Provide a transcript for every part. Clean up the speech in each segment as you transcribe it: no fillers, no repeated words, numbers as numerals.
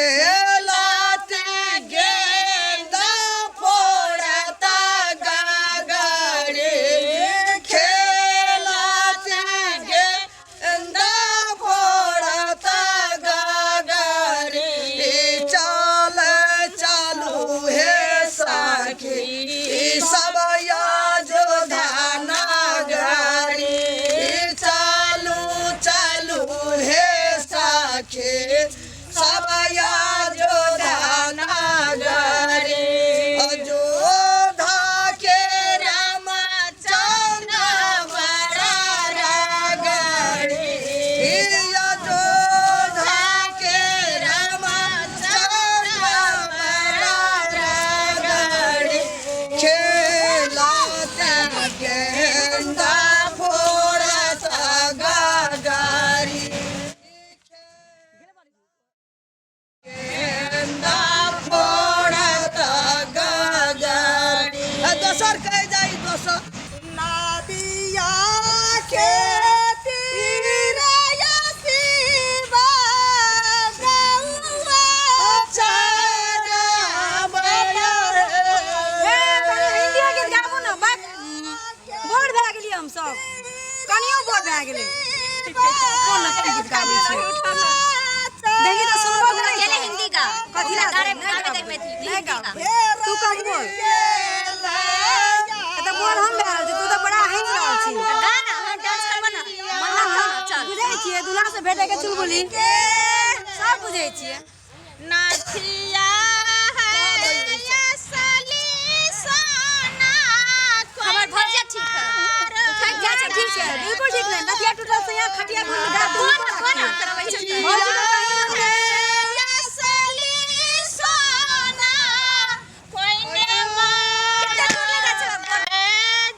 खेलत गेंदा फोड़ता गागरी, खेलत गेंदा फोड़ता गागरी। चल चालू हे सखी सब अयोध्या नगरी, चालू चालू हे सखी सब अयोध्या नगरी। अयोध्या के रामचंद्र बड़ा रगड़ी, अयोध्या के रामचंद्र बड़ा रगड़ी। खेलत गेंदा फोड़त गगरी, गेंदा फोड़त गगरी। दोसर कहि जाइ दोसर। नदिया के तीरे शिवा गौआ चराबै। हे, कनि हिंदियो गीत गाबू ने। बस, बोर भए गेलियै हमसब, कनियो बोर भए गेलै। कोन ने कोन गीत गाबै छै, देखी तऽ सुनबो करै अकेले हिंदी गा। कथी ला? गारे नहि गावे गाबू। दे मैथिली नहि हिंदी गाबू। गा। तू कह बोल, एतऽ बोर हम भए रहल छी, तू तऽ बड़ा हँसि रहल छी। तऽ गा ना, हम डांस करबो ना, मन लगतौ ना, चल। बुझै छियै दूल्हा से भेटै के चुलबुली, सब बुझै छियै। नथिया है असली सोना। हमर भौजिया ठीक है, थाकि जाइ छै। ठीक छै, बिल्कुल ठीक नहि। नथिया टूटल से यहाँ खटिया घुमि तऽ कोन कोन करबै छै? भौजी के कही है असली सोना, कोई ने कते दूर ले जाइ छै?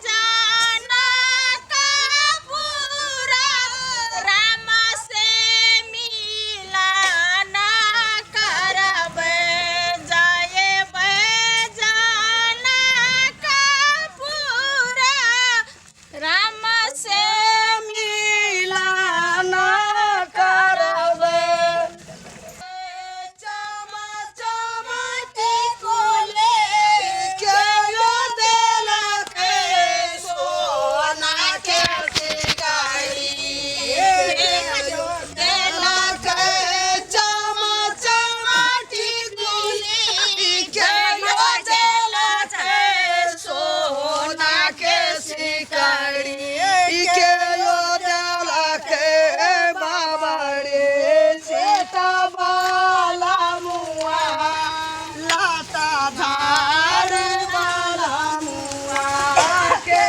जाना कपूरा राम से मिलाना करबै जाएबै, जाना कपूरा राम से मिलाना करबै। चमा चमती कोले केयो देलक सोना के सिकारी, देलक चमा चमती कोले केयो देलक सोना के सिकारी, केयो देलक बाबा रे। सीता बाला मुआ लाता धार बाला मुआ के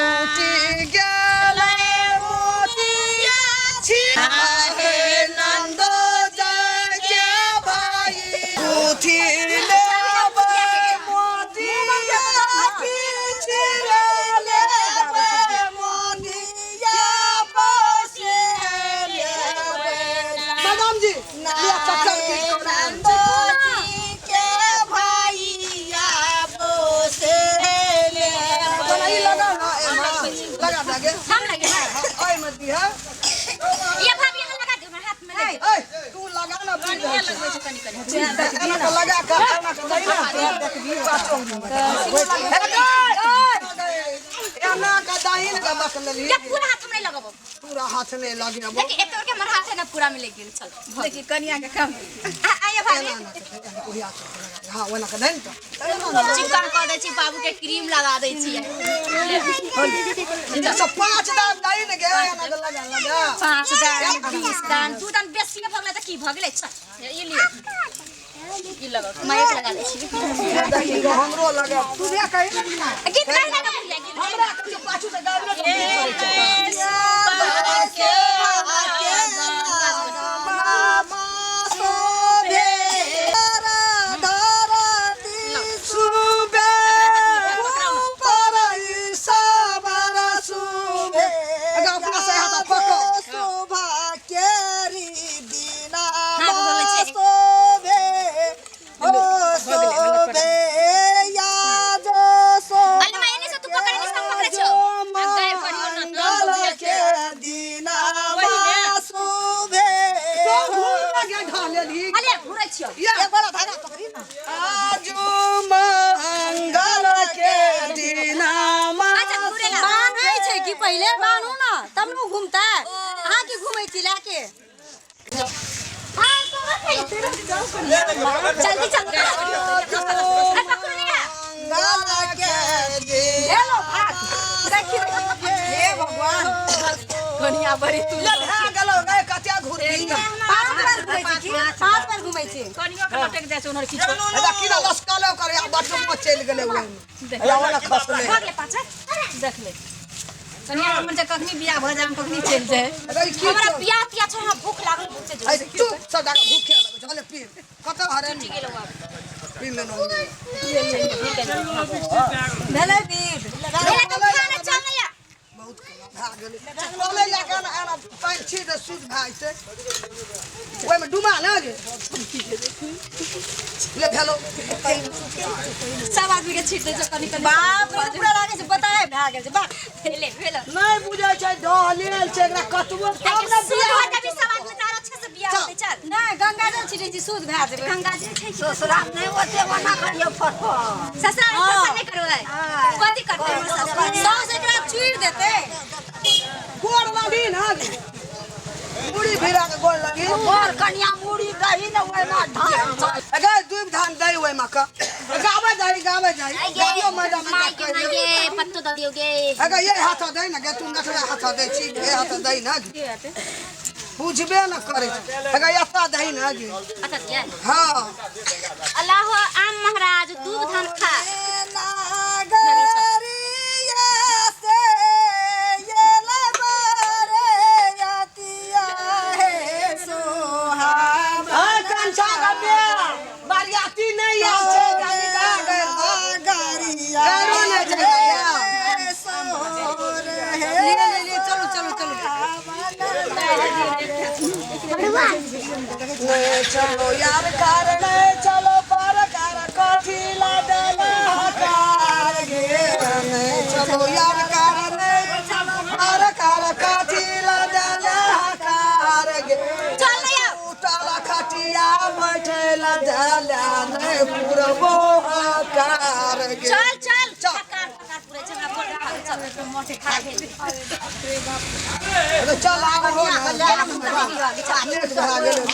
टूटी गेलै मोतिया हे नंद के भाई, गुथी लेबै मोतिया, पिछले लेबै मोतिया, पोसे लेबै। मैडम जी लिया चक्कर गीत कोना। के भैया बोसे ले। कोना ई लगा ना, एमा लगा दे। हम लगे? ओय मत दिहा। ये भाभी, यहाँ लगा दे, हमर हाथ में लगे। ए, तू लगा ना, बुझ कनिए लगबै छै, कनि कनि। एना के लगा के, एना के दही ना चाचो, एना के दही ने बक लेली। ये पूरा हाथ हम नहीं लगबो। पूरा हाथ नहीं लगेबो। देखी, एते के हमर हाथ है ना, पूरा में लग गेल। चल। देखी कनिया के कम। आइए भाभी। एना के ओहिया के लगा, हां, ओना के दही तो चिकन कऽ दै छी, बाबू के क्रीम लगा दै छियै। सब 5 दाम दही ने गे, एना के लगा लगा। 5 दान, 20 दान, 2 दान बेसी भऽ गेलै तऽ की भऽ गेलै? चल, ई लिअ। माइक लगा दै छी। देखी गो, हमरो लगे तू दे कही ना। गीत गाइ ना बुढ़िया, गीत गाइ। हमरा के पाछू से गाबले तो गीत करै छै। हाथ धोले छै। अरे माय, एने से तू पकड़, एने से हम पकड़ै छियौ। आ गारि पड़ियौ ना अरे घुरै छियौ। अच्छा घुरे ला। बान्है छै कि पहिले बान्हू ना तब ने घूमतै। अहाँ की घूमै छी लए के? जल्दी चल। अरे पकड़ो नहीं आ। हेलो भात देखी देखी, हे भगवान, कनिया बड़ी तू पाँच बार घूमै छी की? 5 बार घूमै छी। कनियो के लटक जाइ छै ओनहर किछो। चलि गेलै ओहिमे, वाला खसलै। भऽ गेलै पाँच। देख ले कनिया के मन छै कखनी बियाह भऽ जाय, हम कखनी चलि जाय। अरे की हमरा छौ? बियाह तियाह छै, हमरा भूख लागल बहुते जोर अरे से। चुप, सब जाके भूखे लगै छौ। अरे पी कतऽ हरे नी गेलौ आब। पी लेलहुँ। भेलै बीत। भेलै तऽ खाना, चल नै आ। बहुत भए गेलै, चले जा के एना पानि छी तऽ शुद्ध भए जेतै, ओहिमे डुबा ने जे ले भेलो। सब आदमी के छीट दै छै कनि कनि। बाप रे, पूरा लागै छै बताए भए गेल छै बा। भेलै भेलै। नहि बुझै छै, ढहलेल छै एकरा कतबो तब ने। शुद्ध बियाह हो जेबही सब आदमी तऽ आर अच्छे से बियाह होतै, चल। नहि, गंगा जल छिटै छी, शुद्ध भए जेबै। गंगा जी छै कि? ससुराल नहि ओते ओना करियौ फटफट। ससुराल में फटफट नहि करबै, कथी करतै हमर ससुराल? साउस एकरा चूरि देतै। गोर लगी ना, मुड़ी भिरा के गोर लगी। बर कनिया मुड़ी दही ने ओहिमे धान। अगे दूब धान दै ओहिमे के गाबै जाही, गाबै जाही, गाबियो मजा मजा। माय गे, माय गे, पत्तो दऽ दियौ गे। अगे ये हाथ दै ना गे, तू नटरा हाथ दै छी, ये हाथ दै ना गे, बुझबे न करै छै। अगे एता दही ना गे। अच्छा दिया। हाँ। अल्लाह आम महाराज दूध धान खा। हाँ कंचा गबे बरियाती नहीं आयल छै, जानी कहाँ गेल गैरो नहि छै गैया। ले ले ले, चलू चलू चलू। नहीं चलो यार कार, नहीं चलो पर कार कथी ला देला कार गे। नहीं चलो यार कार, नहीं चलो पर कार कथी ला देला कार गे। चल नै आ। उतारा खटिया बैठेला देला नहीं पुरबो कार गे। चल चल। चल। फकार फकार पुरै छै हमरा गोड़ खा, चल मोटे खा भेल। अरे चल आब हो ना, लेट भए गेलै।